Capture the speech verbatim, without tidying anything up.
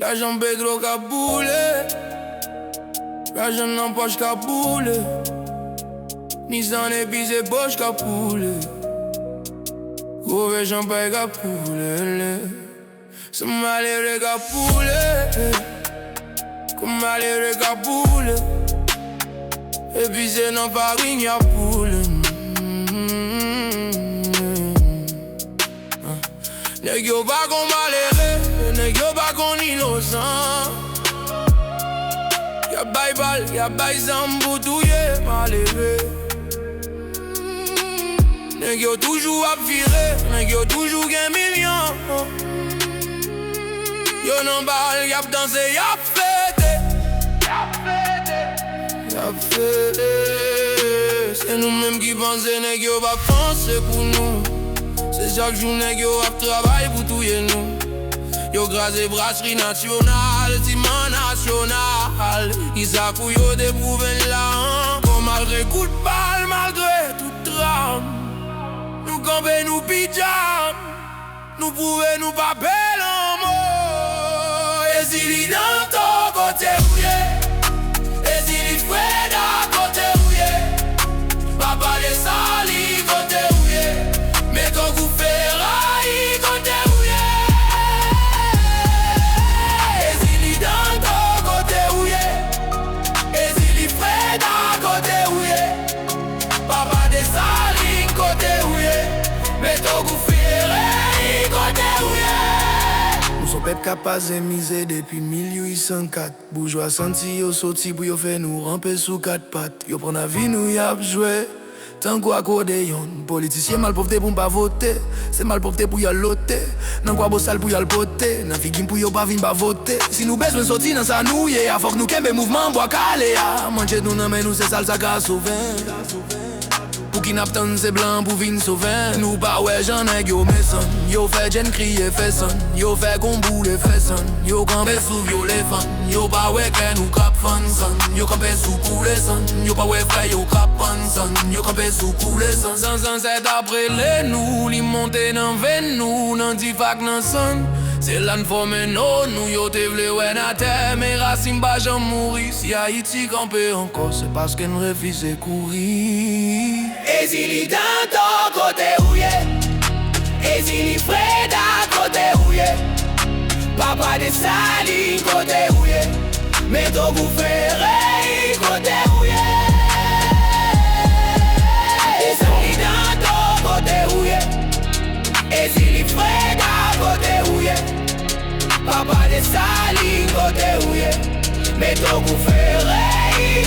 Lajan petwo k ap boule, lajan nan pòch k ap boule, Nissan epi se pòch k ap boule, gwo vè chanpay k ap koule. Se malere k ap boule, kou malere k ap boule, epi se nan farin y ap boule. Nèg yo pa konn malere, nèg yo pa konn inosan. Y ap bay bal, y ap bay zam pou touye malere. Nèg yo toujou ap vire, nèg yo toujou gen milyon. Yo nan bal, y ap danse, y ap fete. Y ap fete. Se nou menm ki panse nèg yo p ap panse pou nou. Se chak jou nèg yo ap travay pou touye nou. Yo kraze brasri nasyonal, timan nasyonal. Kisa pou yo te pwouve n la ankò? Malgre kout bal, malgre tout dram, nou kanpe, nou pi djanm. Nou pwouve nou pa pè lanmò. Ezili Danto, kote w ye? Ezili Freda, kote w ye? Papa Desalin, kote w ye? Meto Gou Feray, kote w ye? Ezili Danto, kote w ye? Ezili Freda, kote w ye? Papa Desalin, kote w ye? Meto Gou Feray, kote w ye? Nou se yon pèp k ap pase mize depi mil uit san kat. Boujwa santi yo soti pou yo fè nou ranpe sou kat pat. Yo pran nan vi nou, y ap jwe tankou akodeyon. Politisyen malpwòpte pou m pa vote, se malpwòpte pou y al lote. Nan kwabosal pou y al pote, nan figi m pou yo pa vin pa vote. Si nou bezwen soti nan sa nou ye a, fòk nou kenbe mouvman Bwa Kale a. Manje nou nan men nou, se sèl sa ka sove n. Pouki n ap tann se blan pou vin sove n? Nou pa wè jan nèg yo mesan. Yo fè Jane kriye fè sann. Yo fè Gon boule fè sann. Yo kanpe sou vyole fann. Yo pa wè kè nou k ap fann sann. Yo kanpe sou koule sann. Yo pa wè frè yo k ap pann sann. Yo kanpe sou koule sann. San zansèt ap rele nou, li monte nan venn nou, nan dif ak nan sann. Se la n fòme non nou, yo te vle wè n atè, men rasin pa janm mouri. Si Ayiti kanpe ankò, se paske n refize kouri. Ezili Danto, kote w ye? Ezili Freda, kote w ye? Papa Desalin, kote w ye? Meto Gou Feray, kote w ye? Ezili Danto, kote w ye? Ezili Freda, kote w ye? Papa Desalin, kote w ye? Meto Gou Feray,